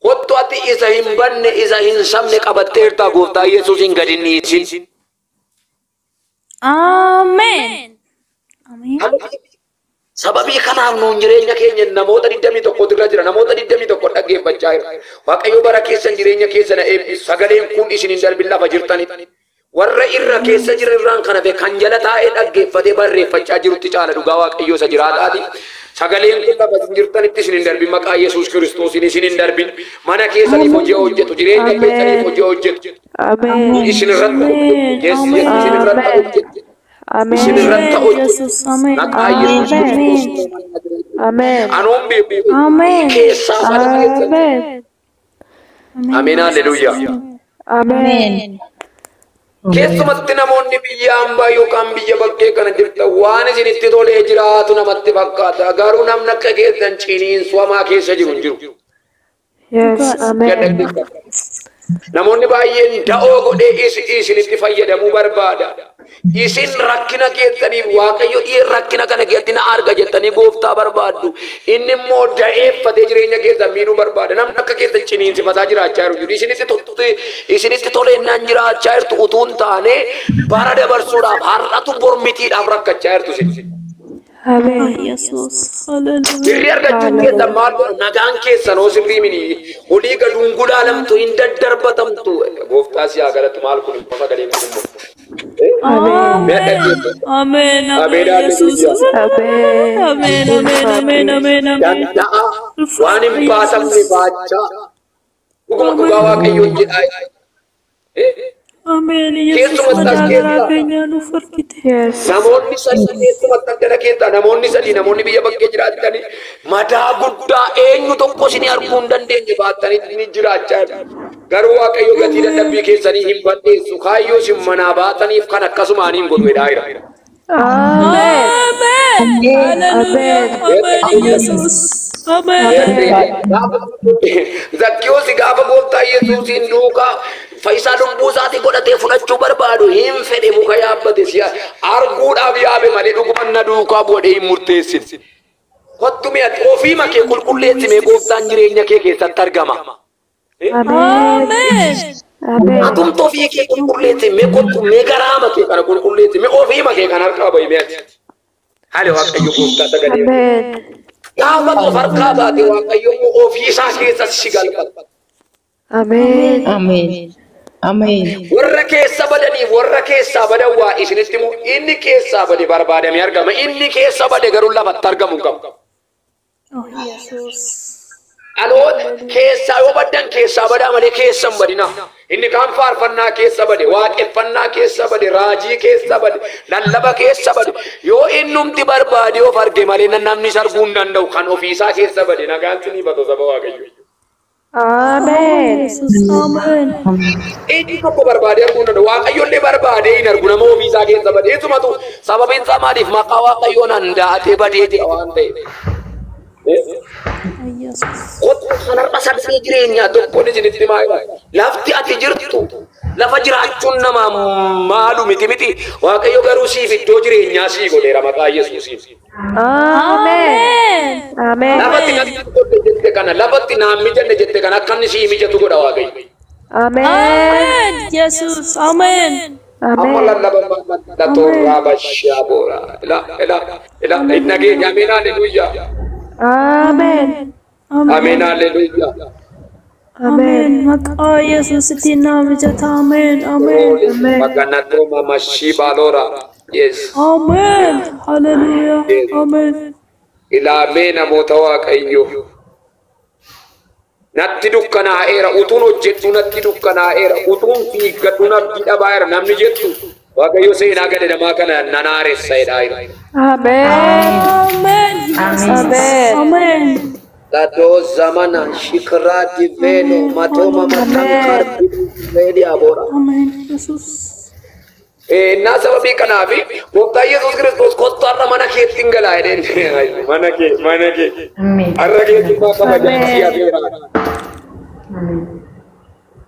Kottu ati isa hin banne isa hin sabne qabatteerta gooftaa Yesuusin gad hin dhiisin. Ameen. Ameen. Sababii kanaaf nuun jireenya keenya namoota 21 irra jira. Namoota 21 dhaggeeffachaa jira. Waaqayyo bara keessan jireenya keessan eebbisu. Sagaleen kun isin hin darbin lafa jirtanitti. Warra irra keessa jiran irraan kan hafe kan jala taa'ee dhaggeeffatee barreeffachaa jirutti caala dhugaa Waaqayyo isa jiraataati. Sagaleen kun lafa isin jirtanitti isin hin darbin maqaa Yesuus Kiristoosiin isin hin darbin. Mana keessaniif hojii hojjetu, jireenya keessaniif hojii hojjetu. Ameen. Isin irratti hojjetu. Yes, yes, isin irratti hojjetu. Isin irratti hojjetu. Yesuus. Ameen. Maqaa Yesuus Ameen. Kiristoos. Ameen. Anoon beeku. Ameen. Keessaa mana keessan. Ameen. Ameen hallelujaa. Ameen. Keessumatti namoonni biyya hambaa yookaan biyya bakkee kana jirtan waan isinitti tolee jiraatu namatti fakkaata. Garuu namni akka keessan ciniinsuu hamaa keessa jiru hin jiru. Yes. Ameen. Namoonni baay'een da'oo godhee isinitti fayyadamuu barbaada. Isin rakkina keessaniif Waaqayyo dhi'ee rakkina kana keessatti na arga jettanii gooftaa barbaaddu. Inni immoo da'eeffatee jireenya keessan miidhuu barbaada. Namni akka keessan ciniinsifataa jiraachaa jiru. Isinitti toleennaan jiraachaa jirtu utuu hin taane bara dabarsuudhaaf har'atu bormitiidhaaf rakkachaa jirtu isin. Ameen. Yesuus. Hallelujah. Sirrii argachuun keessan maal godha? Nagaan keessan hoo sirrii mini. Olii gaduun gulaalamtu hin daddarbatamtu. Gooftaa si haa galatu maal kun immoo sagaleen kun immoo. Ameen. Ameen. Ameen. Yesuus. Ameen. Ameen. Ameen. Ameen. Ameen. Ameen. Danda'a waan hin baatamne baachaa. Dhuguma dhugaa Waaqayyoon jedhaa. Ameen. Yesuus Keessumatti as madaa garaa keessaa keenyaa nuuf argite. Yes. Namoonni sadii keessumatti addana keessaa namoonni sadii namoonni biyya bakkee jiraatanii madaa guddaa eenyu tokko isin arguu hin dandeenye baattanii ni jiraachaa jiru. Garuu Waaqayyo gatii dadhabbii keessanii hin balleessu. Kaayyoo isin manaa baataniif kan akkasumaan hin godhu jedhaa jira. Ameen. Ameen. Hallelujah. Ameen. Yesuus. Ameen. Zakkiyoos gaafa gooftaa Yesuusiin duukaa fayyisaa lubbuu isaatii godhatee fudhachuu barbaadu hin fedhe muka yaabbate si'a arguudhaaf yaabe malee dhuguma na duukaa bu'ee hin murteessin. Kottu mi'a ofii makee qulqulleessimee gooftaan jireenya kee keessatti argama. Ameen. Ameen. Ameen. Atumtu ofii kee qulqulleessi mee kottu mee garaa makee kana qulqulleessi mee ofii makee kana harkaa bahi mee ati. Haala Waaqayyo gooftaa sagalee. Ameen. Gaafa of harkaa baate Waaqayyo immoo ofii isaa keessa si galfata. Ameen. Ameen. Ameen. Warra keessa badaniif warra keessaa badan waa isinitti himu inni keessaa bade barbaadamee argama. Inni keessa bade garuu lafatti argamu hin qabu. Oh Yesuus. Dhaloota keessaa yoo baddan keessaa badaa malee keessa hin badina. Inni kaan faarfannaa keessa bade, waaqeffannaa keessa bade, raajii keessa bade, lallaba keessa bade. Yoo innumti barbaade of arge malee namni isa arguu hin danda'u kan ofiisaa keessa bade nagaan sinii batu saba Waaqayyo. Ameen. Yesuus. Ameen. Eenyu tokko barbaadee arguu hin danda'u. Waaqayyoollee barbaadee hin argu nama ofiisaa keessa bade. Eessumatu sababiin isaa maaliif maqaa Waaqayyoon handa'atee badee jira waan ta'eef. Yesuus. Kottu kanarra sagalee jireenyaa tokkoon isinitti himaa jira. Lafti ati jirtu lafa jiraachuun namaa maalu miti miti. Waaqayyo garuu siif iddoo jireenyaa sii godheera maqaa Yesuusiin. Ameen. Ameen. Ameen. Lafatti natti godhe jette kana lafatti naan mijanne jette kana akka inni sii mijatu godha Waaqayyo. Ameen. Ameen. Yesuus. Ameen. Amma Ameen. lallaba latoorraa bashaa boora. Ila ila ila hin dhageenya. Ameen hallelujaa. Ameen. Ameen hallelujaa. Ameen. Maqaa Yesuusitiin naa mijata. Ameen. Ameen. Ameen. Maganatoma mashibaloora. Yes. Ameen. Hallelujah. Ameen. Ilaamee namoota Waaqayyoo. Natti dukkanaa'eera utuun hojjedhu natti dukkanaa'eera utuun fiiggadhu natti dhabaa'eera namni jettu Waaqayyo seenaa gadi namaa kana nanaaressa jedhaa jira. Ameen. Ameen. Ameen. Ameen. Ladoo zamana shikiraa diveno matooma matankar meediyaa boora. Ameen. Yesuus. Innaa sababii kanaafi gooftaa Yesuus Kiristoos kottu har'a mana keetti hin galaa jedheen. Mana kee mana kee har'a keessummaa kabajaa si afeera.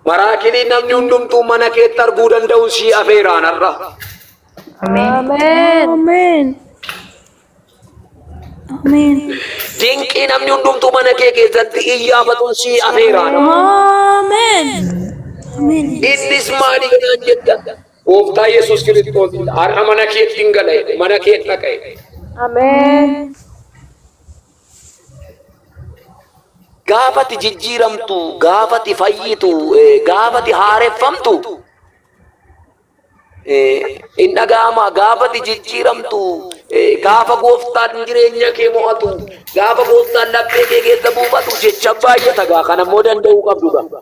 Maraakilii namni hundumtuu mana keetti arguu danda'u si afeeraan har'a. Ameen. Ameen. Ameen. Dinqii namni hundumtuu mana kee keessatti iyyaafatuun sii afeera. Ameen. Ameen. Innis maali kanaan jetta? Gooftaa Yesuus Kiristoos har'a mana keetti hin gala jedhe, mana keetti dhaqa jedhe. Ameen. Gaafati jijjiiramtu, gaafati fayyitu, gaafati haareffamtu, hin dhaga'ama. Gaafati jijjiiramtu, gaafa gooftaan jireenya kee mo'atu, gaafa gooftaan laphee kee keessa buufatu jecha baay'ata gaa. Kana immoo danda'uu qabdu gaa.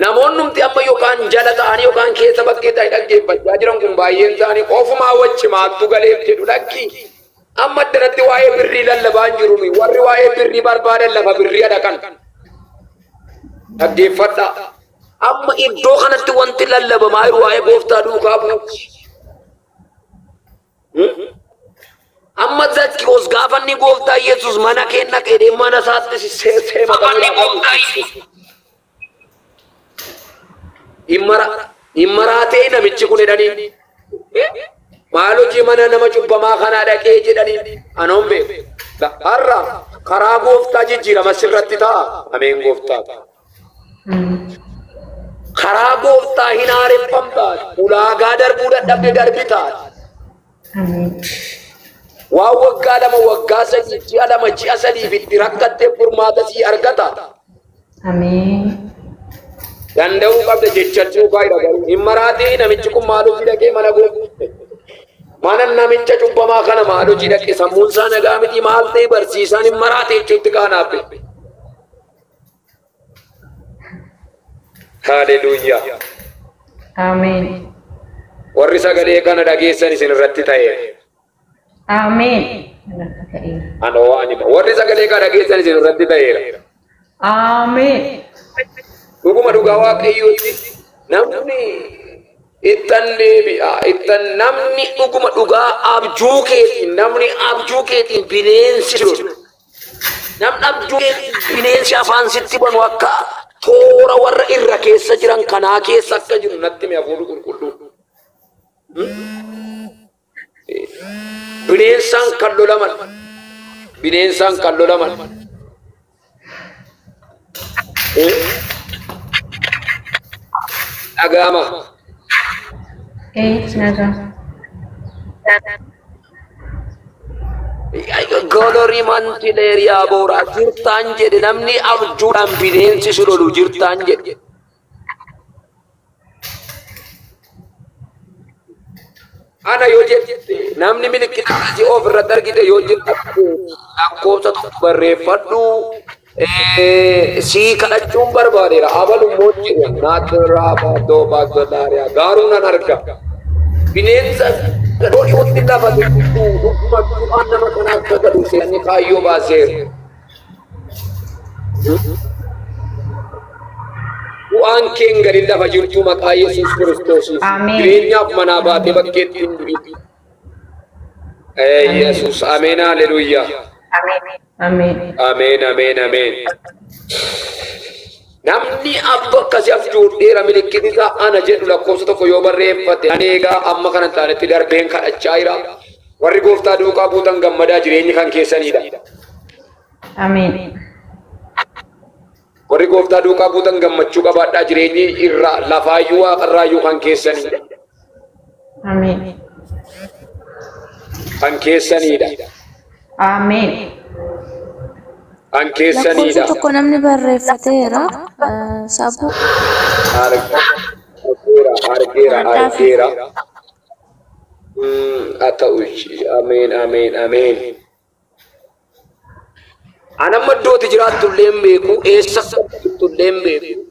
Namoonnumti amma yookaan jala ta'anii yookaan keessa bakkee ta'e dhaggeeffachaa jiran kun baay'een isaanii ofumaa wajji maaltu galeef jedhu lakki. Amma addanatti waa'ee birrii lallabaa hin jiru nuyi. Warri waa'ee birrii barbaadan lafa birrii dhaqan. Dhaggeeffadhaa. Amma iddoo kanatti wanti lallabamaa jiru waa'ee gooftaa duukaa bu'uuti. Amma Zakkiyoos gaafa inni gooftaa Yesuus mana kee dhaqee jedhee mana isaatti seematamee Himmaraatee namichi kun jedhanii maal hojii mana nama cubbamaa kanaa dhaqee jedhanii anoon beeku. Har'a karaa gooftaa jijjiirama sirratti ta'a. Ameen gooftaa. Karaa gooftaa hin haareffamtaa. Ulaagaa darbuu dadhabde darbita. Waan waggaa 2 waggaa 3 ji'a 2 ji'a 3 itti rakkattee furmaata sii argata. Ameen. Danda'uu qabda jechachuu gaariidha garuu. Hin maraatee namichi kun maal hojii dhaqee mana gooftaa? Mana namicha cubbamaa kana maal hojii dhaqee sammuun isaa nagaa miti maal ta'e barsiisaan hin maraatee jechuutti kaanaaf. Haleluuyaa. Ameen. Warri sagalee kana dhageessan isin irratti ta'e. Ameen. Anoo ani warri sagalee kana dhageessan isin irratti ta'eera. Ameen. Dhuguma dhugaa Waaqayyooti namni ittan deebi'a ittan namni dhuguma dhugaa abjuu keetiin namni abjuu keetiin bineensi jiru. Namni abjuu keetiin bineensi afaan sitti banu akka toora warra irra keessa jiran kanaa keessa akka jiru natti hime hafuurri qulqulluun. Bineensaan kan lolaman. Bineensaan kan lolaman. Dhaga'ama. Nagaa. Golorii mantileeriyaa booraa jirtaan jedhe namni abjuudhaan bineensi si lolu jirtaan jedhe. Ana yoo jette namni milikkita asii of irratti argite yoo jette lakkoofsa tokko barreeffadhu sii kadhachuun barbaadeera. Abalu immoo jedhe naatiraa baatoo baatoo garuu nan arga. Bineensa dhootti lafa dhuguma du'aan nama kana akka galu seerni kaayyoo baaseera. Du'aan keen gadi lafa jirtu maqaa Yesuus Kiristoosiif. Jireenyaaf manaa baatee bakkeetti hin du'in. Yesuus ameen haleluuyaa. Ameen. Ameen ameen ameen. Namni abba akkasii abjuudheera milikkiti isaa ana jedhu lakkoofsa tokko yoo barreeffate ani egaa amma kana hin taanetti darbeen kadhachaa jira. Warri gooftaa duukaa buutan gammadaa jireenyi kan keessanidha. Ameen. Warri gooftaa duukaa buutan gammachuu qabaadhaa jireenyi irraa lafaayyuu waaqarraayyuu kan keessanidha. Ameen. Kan keessanidha. Ameen. Kan keessanidha. Lakkoofsa tokko namni barreeffateera. Sabu. Argeera argeera. Haa ta'u ameen ameen ameen. Anamma iddootti jiraattu illee hin beeku eessa jirtu illee hin beeku.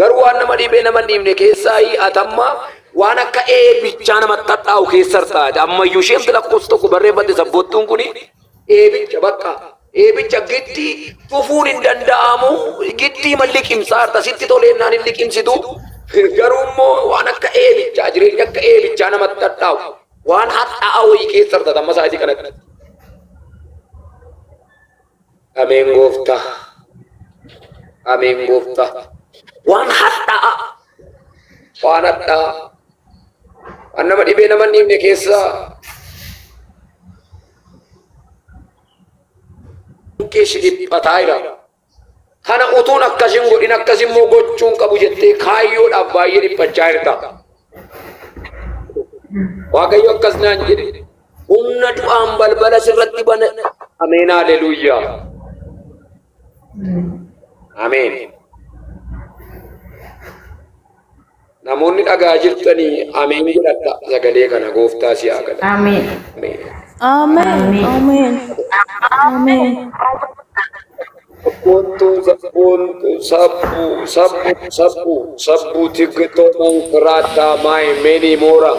Garuu waan nama dhiibee nama hin dhiibne keessaa atamma waan akka eebichaa namatti hadhaa'u keessa taate. Ammayyuu isheen lakkoofsa tokko barreeffatte sabboottuun kuni eebicha bakka. Eebicha giddii tufuun hin danda'amu giddii malli liqimsaa harta sitti toleennaan hin liqimsitu. Garuu immoo waan akka eebichaa jireenya akka eebichaa namatti hadhaa'u waan hadhaa'aa wayii keessa taate amma sa'aatii kanatti. Ameen gooftaa. Ameen gooftaa. Waan hadhaa'aa. Waan hadhaa'aa. Waan nama dhibee nama hin dhiibne keessaa keessi dhiphataa jira. Kana utuun akkasin godhin akkasimmoo gochuun qabu jettee kaayyoodhaaf baay'ee dhiphachaa jirta. Waaqayyo akkas naan jedhe. Humna du'aan balbala sirratti bana. Ameen haleluuyaa. Ameen. Namoonni dhagaa jirtanii ameen jedhadha sagalee kana gooftaa si haa galatu. Ameen. Ameen. Ameen. Ameen. Ameen. Sabboontuu sabboontuu sabbuu sabbuu sabbuu sabbuu tigitoo mankiraataa maay meenii moora.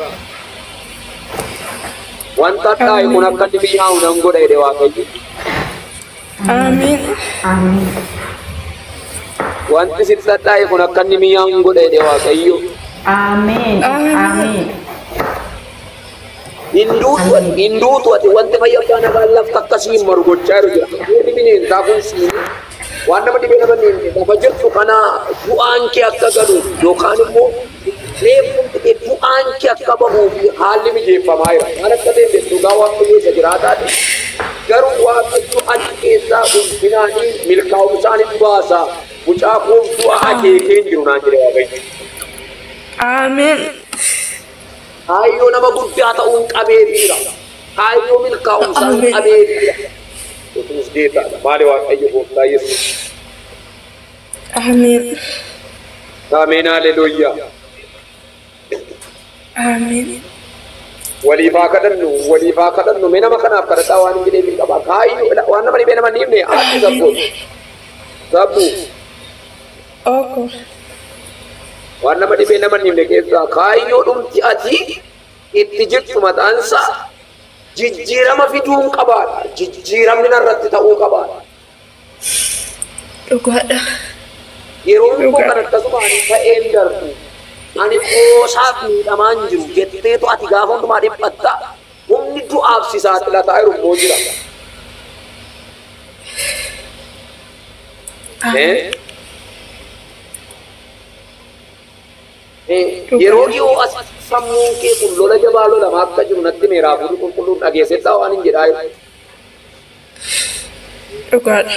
Wanta dhaa'i kun akka inni biyyaa'u nan godha jedhe Waaqayyo. Ameen. Ameen. Wanti sitti dhaa'i kun akka inni biyyaa'u godha jedhe Waaqayyo. Ameen. Ameen. Hinduutu ati wanti fayyaa nagaan lafti akkasiin maru gochaa jiru jira. Warri bineensaa kun siin waan nama dhibee nama hin lafa jirtu kana du'aan kee akka galu yookaan immoo reefumti kee du'aan kee akka bahuuf haalli mijeeffamaa jira. Maal akka ta'e dhugaa Waaqayyo isa jiraataati. Garuu Waaqayyo achi keessaa ulfinaanii milkaa'umsaan hin baasa. Mucaa koo du'a akeekee hin jiru naan jedhe Waaqayyo. Ameen. Kaayyoo nama guddaa ta'uun qabee jira. Kaayyoo milkaa'umsaan Ameen. qabee jira. Yesuus geetaadha. Maali Waaqayyo gooftaa Yesuus. Ameen. Ameen haleluuyaa. Ameen. Waliif haa kadhannu, waliif haa kadhannu. Mee nama kanaaf kadhadhaa waan hin jedhee hin qaba. Kaayyoo waan nama dhibee nama hin dhiibne haati sabbu. Sabbu Oko. waan nama dhibee nama hin dhiibne keessaa kaayyoo dhumti ati itti jirtu mataansaa jijjiirama fiduun qabaadha. Jijjiiramni narratti ta'uu qabaadha. Dhugaadha. Yeroon koo kan akkasuma ani ta'een darbu. Ani qoosaaf miidhamaan jiru jetteetu ati gaafa hundumaa dhiphatta. Humni du'aaf si saaxilataa jiru immoo jira. Ameen. Yeroo dhiyoo as sammuun kee kun lola jabaa lolamaa akka jiru natti meeraa fuudhu qulqulluun dhageessettaa waan hin jedhaa jiru. Dhugaadha.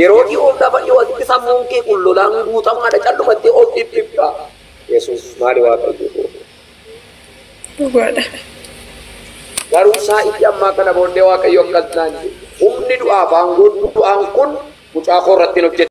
Yeroo dhiyoo lafa dhiyoo asitti sammuun kee kun lolaan guutamaadha callumattee of dhiphifta. Yesuus maali Waaqayyo. Dhugaadha. Garuu saa'itti ammaa kana booddee Waaqayyo akkas naan jedhe. Humni du'aaf aangoon du'aan kun mucaa koo irratti hin hojjetu.